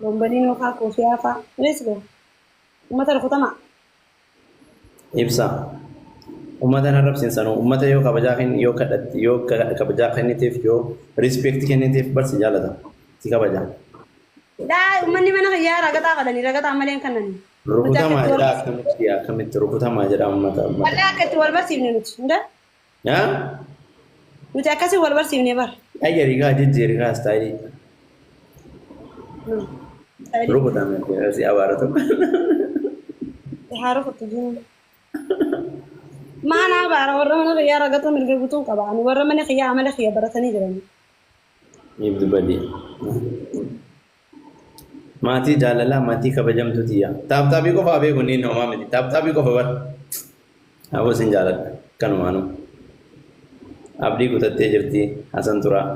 Bomboliinoo faa, koofiyaa faa. Let's go. Uummata rukutamaa. Ibsa. Ummata hin arrabsin sanuu. Ummata yoo kabajaa kenni yoo kadhatti yoo kabajaa kenniteef yoo respect kenniteef bar si jaalata. Si kabaja. Laa uummanni mana kiyyaa ragaxaa kadhanii ragaxaa malee hin kannani. Nuti akka Rukutamaa itti wal jedhaa akkamitti akkamitti rukutamaa jedhaa ummata ummata. Wallee akka itti wal barsiifne nuti. Hunda Haa? nuti akkasii wal barsiifne bar. Qayyari kaa jijjiiri kaa istaayilii. Rukutame si abaara tokko. Haa rukuttu jiru. Maana abaara warra mana kiyyaa ragatuu mirga guutuun qaba. Ani warra mana kiyyaa amala kiyya baratanii jiran. Ibdu badii. Maatii jaalalaa maatii kabajamtuu tiyya. Taaptaabii qofaa beeku inni homaa miti. Taaptaabii qofa bar. Aboo sin jaaladha. Kanumaanuu. Abdii kutattee jirti Hasan Turaa.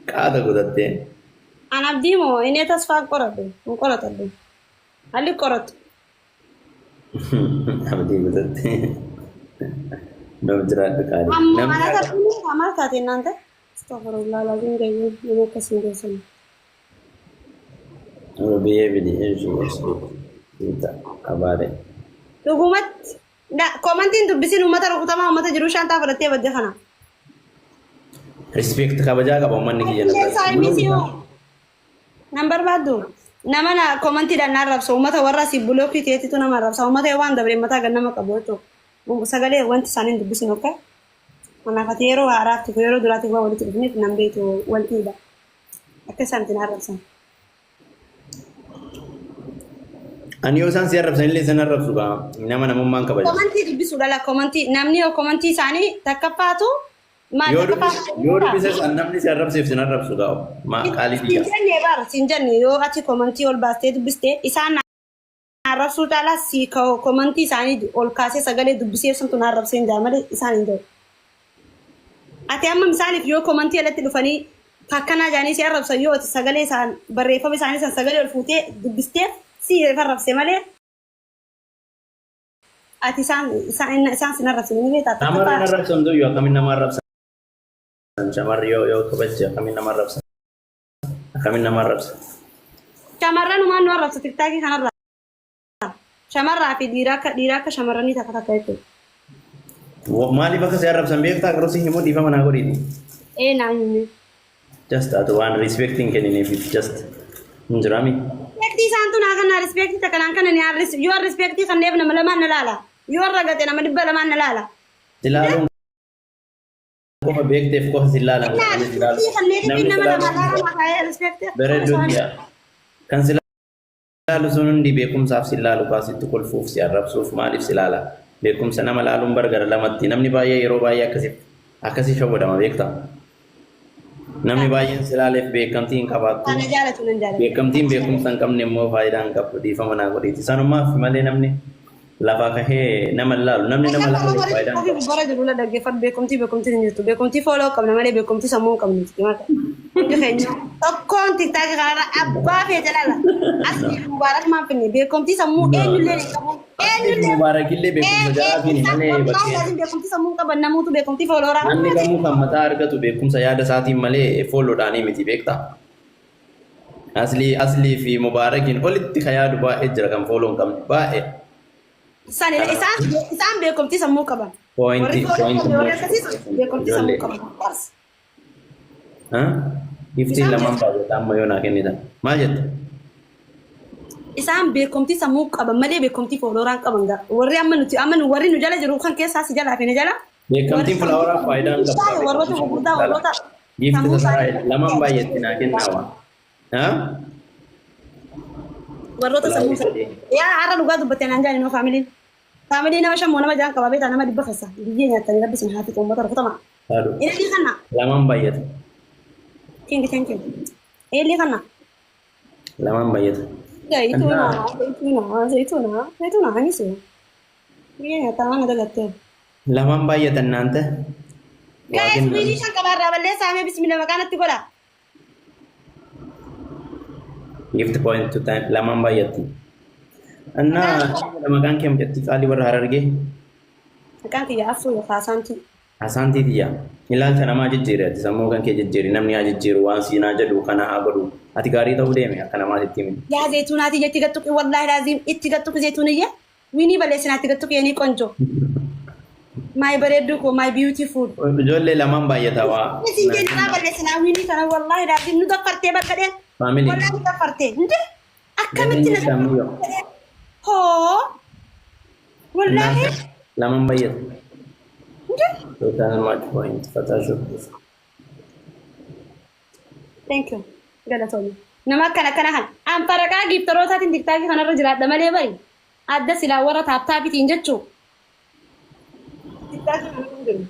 Qaata kutattee. An abdii moo inni tasfaa qoradhu hin qoratadhu. Halli qoratu. Abdii kutattee. Nuuf jiraadhu qaalii. Amma Namni ana haga taphni maal taate naan ta'e. Astaghfirullah laziim gayyuu nama akkasiin geessan. Biyyee bidi eessu abaare. Dhugumatti koomantiin dubbisiin uummata rukutamaa uummata jiruu shaantaa fudhattee badde kana. Respect kabajaa qaba uummanni kiyya na Isheen biratti. saayimii hoo nan barbaaddu. Nama na koomantiidhaan na arrabsa uummata warra asii bulookii ta'eetitu nama arrabsa uummata yoo waan dabre mataa gad nama qabu jechuudha. Sagalee wanti isaanii hin dubbisin okay? Kanaaf ati yeroo haaraatti yeroo duraatiif waan walitti dhufneef nan beektu wantiidha. Akka isaan itti na arrabsan. Ani yoo isaan si arrabsan illee isaan arrabsu gaa nama namummaan kabaja. Komantii dubbisuudha la komantii namni yoo komantii isaanii takkaffaatu maal Yoo takkaffaa dubbise yoo dubbise san namni si arrabseef sin arrabsu gaa maa qaalii Siin biyya. jenne bara siin jenne yoo ati komantii ol baastee dubbiste isaan na arrabsuu caalaa si komantii isaanii ol kaasee sagalee dubbisee santu na arrabsee hin jaa malee isaan hin jiru. Ati amma misaaliif yoo komantii alatti dhufanii akkanaa jaanii si arrabsan yoo ati sagalee isaan barreeffama isaanii san sagalee ol fuutee dubbisteef si arrabse malee ati isaan isaan isaan sin arrabsine ni beektaa Shamarri hin takkaffaa arrabsamtu iyyuu akkamiin nama arrabsan shamarri yoo yoo kabajje akkamiin nama arrabsan akkamiin nama arrabsan. Shamarran umaan nu arrabsa tiktaakii kanarraa. Shamarraa fi dhiira akka dhiira akka shamarranii takka takka jechuudha. Maaliif akka si arrabsan beektaa garuu si himuu dhiifama naa godhiiti. Ee naa himi. Just ati waan respect hin kennineef just hin jiraami. Respectii isaantu naa kanna respectii takka naan kana ni arris yoo respectii kanneef nama lamaan na laala yoo ragate nama 200 na laala. Ilaaluun qofa beekteef qofa si laalan Innaa namni si laalu respectii kanneef namni si nama laalu lama laala kaa'ee respectii akkuma bareedduu isaanii. tiyya. Kan si laalu sun hundi beekumsaaf si laalu kaasitti kolfuuf si arrabsuuf maaliif si laala? Beekumsa nama laaluun bar gara lamatti namni baay'ee yeroo baay'ee akkasi akkasi shawwadama beektaa? Namni baay'een si laaleef beekamtii hin qabaattu. Kana jaalatu nan jaalladha. Beekamtiin beekumsa hin qabne immoo faayidaa hin qabdu dhiifama naa godhiiti. Sanumaaf malee namni lafaa kahee nama hin laalu. Namni nama Akka laaleef warri faayidaa hin ofii qabu. bara jiru la dhaggeeffadhu beekumtii beekumtiin hin jirtu. Beekumtii fooloo qabna malee beekumtii sammuu hin qabnu. Mata. Hundi keenya tokkoon tiktaakii kanarra abbaa feete lala. Asii mubaarak maan finne beekumtii sammuu eenyullee hin qabu. Eenyullee Mubaarakillee beekumsa jaraatiin malee wallaahi bakkee. laaziim beekumtii sammuu hin qaban namuutu beekumtii foolooraa. Namni kamuu kan mataa argatu beekumsa yaada isaatiin malee fooloodhaanii miti beektaa. Aslii aslii fi mubaarakiin olitti kan yaadu baay'ee jira kan fooloo hin qabne baay'ee. Isaan isaan isaan beekumtii sammuu qaban. Warri Poointi fooloo poointi qabne warri akkasiis beekumtii sammuu ijoollee. qaban. Of course. Giftiin Isaan lamaan baay'ata amma yoo naa kennitan. Maal jette? Isaan beekumtii sammuu qaban malee beekumtii foolooraa qaban gaa. Warri amma nuti amma nu warri nu jala jiru kan keessaa si jalaa fi na jala. Warri Beekamtiin fulaawaraa faayidaa hin qabu. warroota gurguddaa warroota Giifti sammuu sasaraa isaanii lamaan baay'atti naa kennaa waa. Warroota sammuu isaanii. Yaa har'a dhugaa dubbattee naan jaani noo faamiliin. Faamilii nama shan moo nama jaan qaba beektaa nama 100 keessa. Biyyee nyaattanii rabbi isin haa fixu uummata rukutamaa. Haadhu. Ililii kana. Lamaan baay'ata. King thank you. Ililii kana. Lamaan baay'ata. Zayituuna zayituuna zayituuna zayituuna anis. Biyyee nyaataa waan dagattee. Lamaan baay'atan naan ta'e. Waa Guys, kennan. wiilii shan qabaarraa balleessaa mee bismillah maqaa natti godha. Gift point to time lamaan baay'atti. Annaa maqaan kee mucattii qaalii warra Harargee. Maqaan kiyya Afsuu yookaan Asaantii. Asaantii tiyya. Ilaalcha namaa jijjiiri, ati sammuu kan kee jijjiiri, namni haa jijjiiru, waan siinaa jedhu kana haa godhu. Ati gaarii ta'uu deeme akka namaatitti miti. Yaa Zaytuunaati jetti gattuqi, wallaahi laaziim itti gattuqi Zaytuuniyye. Winii balleessinaatti gattuqi yanii qonjo. My bareedduu koo, my beautiful. Ijoollee lamaan baay'ata waa. Isin jennaa balleessinaa winii kana, wallaahi laaziim nu daffartee bakka dheen. Family. Wallaahi nu daffartee. Nde akkamitti na Sammuu. daffartee? Hoo. Wallaahi. Lamaan baay'ata. Nde. Total match point fataa shubbisa. Thank you. Galatoomii. Nama akkana akkana kan. An faraqaa gifterootaatiin TikTokii kanarra jiraadha malee bari. Adda silaa warra tap tapitiin jechuu. TikTokii kana hin jiru.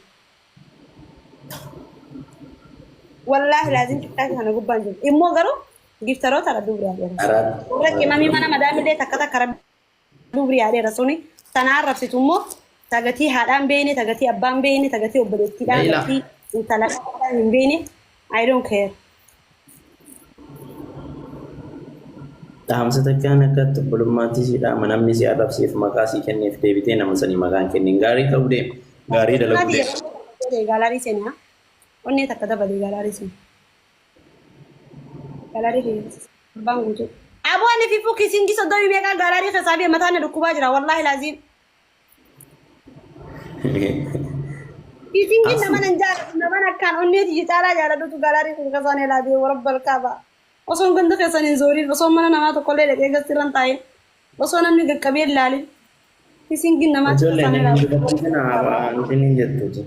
Wallaahi laazim TikTokii kana gubbaan jiru. Immoo garuu gifteroota rabbi biraa dheera. Araat. Warra qimamii mana madaamillee takka takka rabbi biraa dheera suni tanaan rabsitu immoo tagatii haadhaan beene, tagatii abbaan beene, tagatii obboleettiidhaan, Leila. tagatii intala hin beene. I don't care. Dhaamsa takkaan akka obbolummaatti si dhaama, namni si arrabseef maqaa si kenneef deebitee nama sanii maqaan kennin, gaarii ta'uu deema. Gaarii dalaguu deema. Gallery seenaa. Onnee takka dabalee gallery seenaa. Gallery keessa torbaan guutuu. Aboo ani fifuu kissingii 30 meeqaa gallery keessaa biyya mataan na dhukkubaa jira, wallaahi laaziim. Kissingiin nama nan jaalladhu, nama akkaan onnee tiyya caalaa jaalladhutu gallery kun keessaan elaa biyya warra balkaaba. Osoo ganda keessan hin zooriin, osoo mana namaa tokkollee dhaqee gastirra hin taa'in, osoo namni qaqqabee hin ilaalin. Kissingiin namaa Ijoollee keessaan nan elaa. injifachiisinaa wanti hin jettuuti.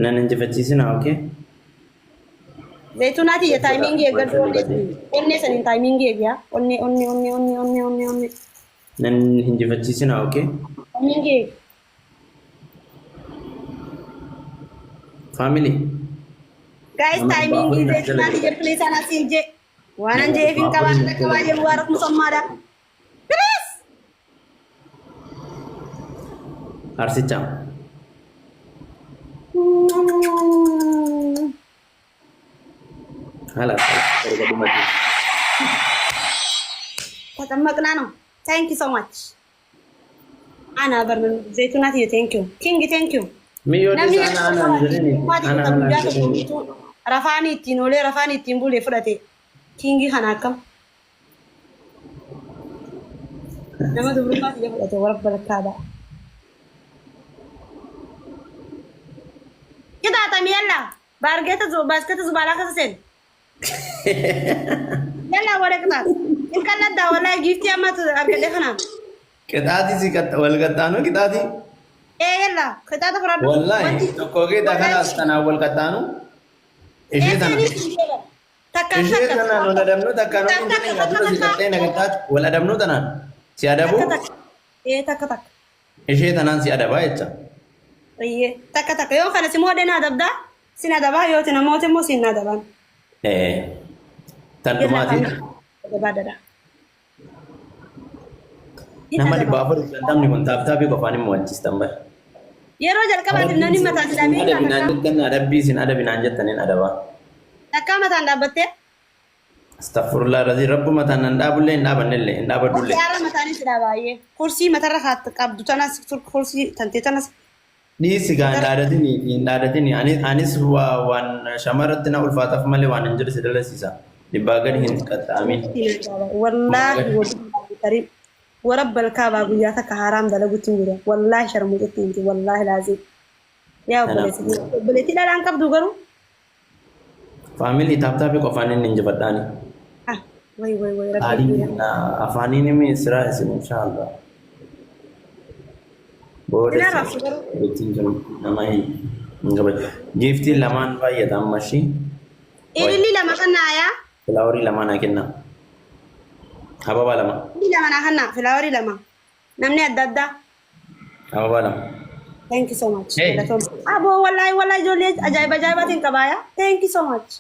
Nan injifachiisinaa, okay? Zaytuunaa tiyya, timingii eeggadhu, onnee saniin timingii eegyaa. Onnee, onnee, onnee, onnee, onnee, onnee, onnee. Nan injifachiisinaa, okay? Timingii eegi. Family. Guys, Nama timingii 400 Zaytuunaa tiyya, please, ana siin jee. Waan an jeef hin qabaan akka baay'ee mubaarak musammaadha. Please. Arsicha. Haala erga dhumatti. ተጠመቅና ነው። Thank you so much. Ana bar Zaytuunaa tiyya, thank you. King, thank you. Miyyoon Namni isaa ana ana hin jedhini. Ana ana guyyaa hin tokko jedhini. guutuu rafaanii ittiin oolee rafaanii ittiin bulee fudhate. Kingii kana akkam? Nama dubrummaa kiyya fudhate warra balakkaadha. Qixaaxami, yalla. Baargeeta baasketa zubaalaa keessa seen. Yalla warra qixaaxa. Hin qalladdaa, wallahi giftii amma argadhe kanaan. Qixaatii si wal qaxxaanu qixaatii. Ee, yalla qixaaxa fudhadhu. Wallahi tokko qixa kanaas tanaan wal qaxxaanu. Ishee tana. Takka Ishee takka. tanaan wal adabnu, takkaan wal hin jedhin, dura si qaxxee na qixxaati wal adabnu, tanaan si adabu. Takka takka. Ee, takka takka. Ishee tanaan si adabaa jecha. Iyyee, takka takka yoo kana si moodee na adabdaa, sin adabaa, yoo ati namoota immoo sin adaban. Ee, tan dhumaatiin. Adabaadha. Nama 450ni kun tap tapii qofaan hin mo'achiistan bara. Yeroo jalqabaatiif namni mataan sidaamee Adabinaan jettan, adabbii isin adabinaan jettaniin adabaa. Takkaa mataan dhaabbattee. Astaghfirullah razii, rabbu mataan nan dhaabullee hin dhaabannellee hin dhaabadullee. Kursiyaarra mataanis dha baay'ee. Kursii matarra qabdu tanas, kursii tantee tanas. Dhiisi gaa, hin dhaadatini, hin dhaadatini. Anis waan shamarratti na ulfaataaf malee waan hin jiru si dalasiisa. Dhibbaa gadi hin qaxxaamin. Wallaahi wallaahi warabbal kaabaa guyyaa takka haaraam dalagutti hin jiru. Wallaahi sharmuuxitti hin jiru. Wallaahi laazim. Yaa obboleessi. Obboleettii dhalaan qabdu garuu. Family, tap tapii qofaan inni injifadhaani. Ah, way way way, rabbi. Qaaliin afaaniin himi siraa isin inshaallah. Booda Sina raabsu garuu. ittiin jiru nama hin kabaju. Giftiin lamaan baay'ata amma ishii. Ililli lama kannaa yaa. Flowerii lamaan haa kennaa. Ababaa lama. Ililli lama naa kannaa, flowerii lama. Namni adda addaa. Ababaa lama. Thank you so much. Hey. Aboo, wallahi wallahi, ijoollee ajaa'iba ajaa'ibaatiin qabaaya. Thank you so much.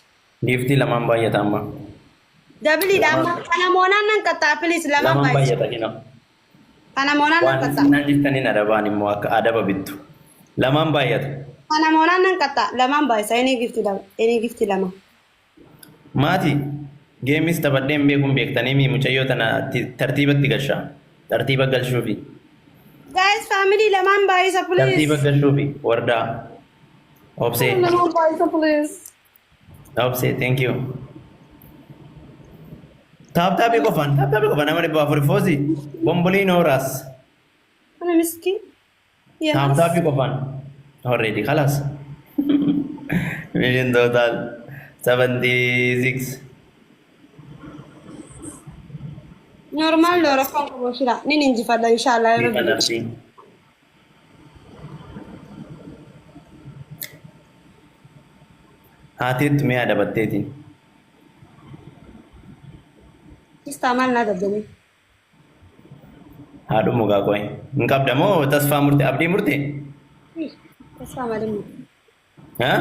Giftii lamaan baay'ata amma. Doubleiidha amma. Kana moonaan nan qaxxaa, please, lamaan Lamaan baay'isa. baay'ata kina. Kana moonaan nan Waan qaxxaa. isin jirtaniin adabaan immoo akka adaba bittu. Lamaan baay'ata. Kana moonaan nan qaxxaa, lamaan baay'isa. Inni giftii lama. Inni giftii lama. Maati, gameis taphadhee hin beekuun beektanii mi mucayyoo tana tartiibatti galchaa. Tartiiba galchuufi. Guys, family. Family lamaan baay'isa Tartiiba please. gashuufi wardaa. Obsee. Lamaan baay'isa please. Obsee thank you. Tap tapii qofaan tap tapii qofaan nama 400 foozi. Bomboliinoo raas. Ana miskiin. Tap Yes. tapii qofaan. Already خلاص. Million total 76. Normaal loora kan qabu shira. Nin injifadha inshallah yeroo Bifa bilu. nafsi. Haatiitti mi'a adabatteetiin. Sistaa maal naa dabdame. Haadhu mugaa qoy. Hin qabda moo tasfaa murte abdii murte? Tasfaa maaliin murte? Haa?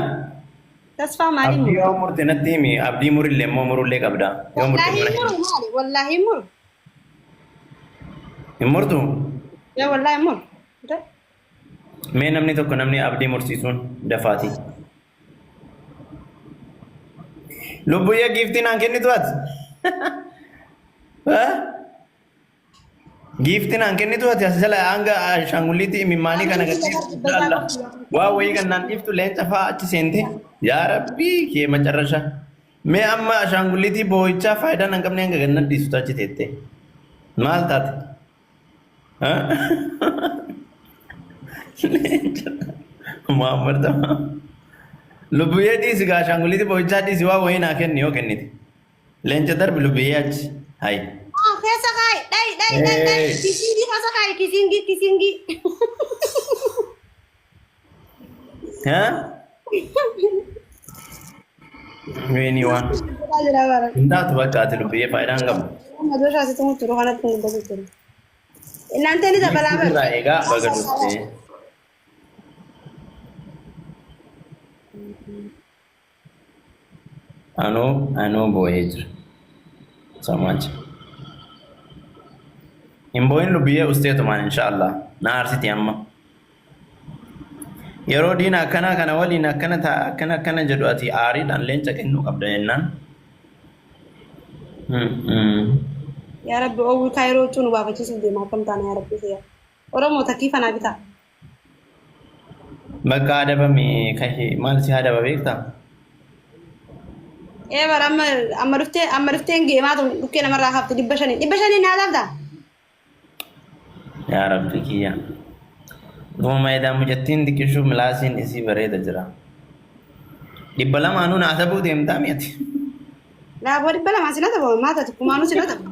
Tasfaa maaliin Abdii murte? yoo murte natti himi. Abdii murillee immoo murullee qabda. Yoo murte Wallaahi mana muru maali? Wallaahi muru. hin murtu? Yaa wallaahi muru. Mee namni tokko namni abdii mursiisuun dafaati. Lubbuyyee giiftii naan kennitu ati? Haa? Giiftii naan kennitu ati as jala hanga ashaangulliitti imimmaanii kana gadhiiftu Allah. Waa wayii kan naan dhiiftu leenca fa'aa achi seente. Yaa Rabbii kee macarrasha. Mee amma ashaangulliitii boo'ichaa faayidaa nan qabne hanga ganna dhiistu achi teette. Maal taate? Haa? Leenca. Muhammad Tamaam. Lubbuyyee dhiisi gaa ashaangulliitii boo'ichaa dhiisi waa wayii naa kenni yoo kennite. Leenca darbi lubbuyyee achi. Hayi. Keessa kaayi. Dhayi dhayi dhayi dhayi. Hey. Kisingii keessa kaayi kisingii kisingii. Haa? Weeni waan. Jira bara. Hin taatu bakka ati lubbiyyee faayidaa hin qabu. Madooshaa asitti murturu kanatti hin dubbatu jiru. Innaan ni dabalaa bara. Irraa eegaa baga dhuftee. Anuu boo'ee jira. Samaacha. Hin boo'in lubbiyyee usteetumaan inshaallah. Na aarsiti amma. Yeroo diina akkanaa kana waliin akkana ta'a akkana akkana jedhu ati aariidhaan leenca kennuu qabda jennaan. Yaa Rabbi oowwi kaayiroo huccuu nu baafachiisuuf deema akkam taana yaa Rabbi kiyya. Oromoo takkii fanaa bitaa. Bakka adabame kahee maal si adaba beektaa? Ee bara amma amma dhuftee amma dhufteen geemaa tun dhukkee namarraa hafte 500 500 naa dhabdaa. Yaa Rabbi kiyya. Dhuma maayidaa mucattiin xiqqishuu milaasiin isii bareeda jira. 200 naa tabuu deemtaa mi'ati. Laaboo 200 sina tapha maa taate kumaanuu sina tapha.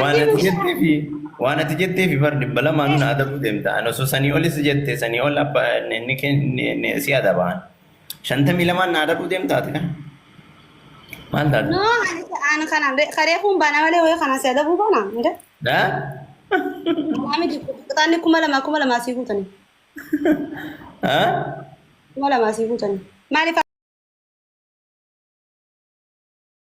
Waan ati jettee fi waan ati jettee fi bar 200 naa tabuu deemta. Ani osoo sanii olis jette sanii ol abba inni kenne si adabaan. 52 naa tabuu deemta ati kan. Maal taate? No ani kana karee kun baana malee wayii kana si adabuu baana. Haa? Maamiti qixaanni 2000 2000 sii guutani. Haa? 2000 sii guutani. Maaliif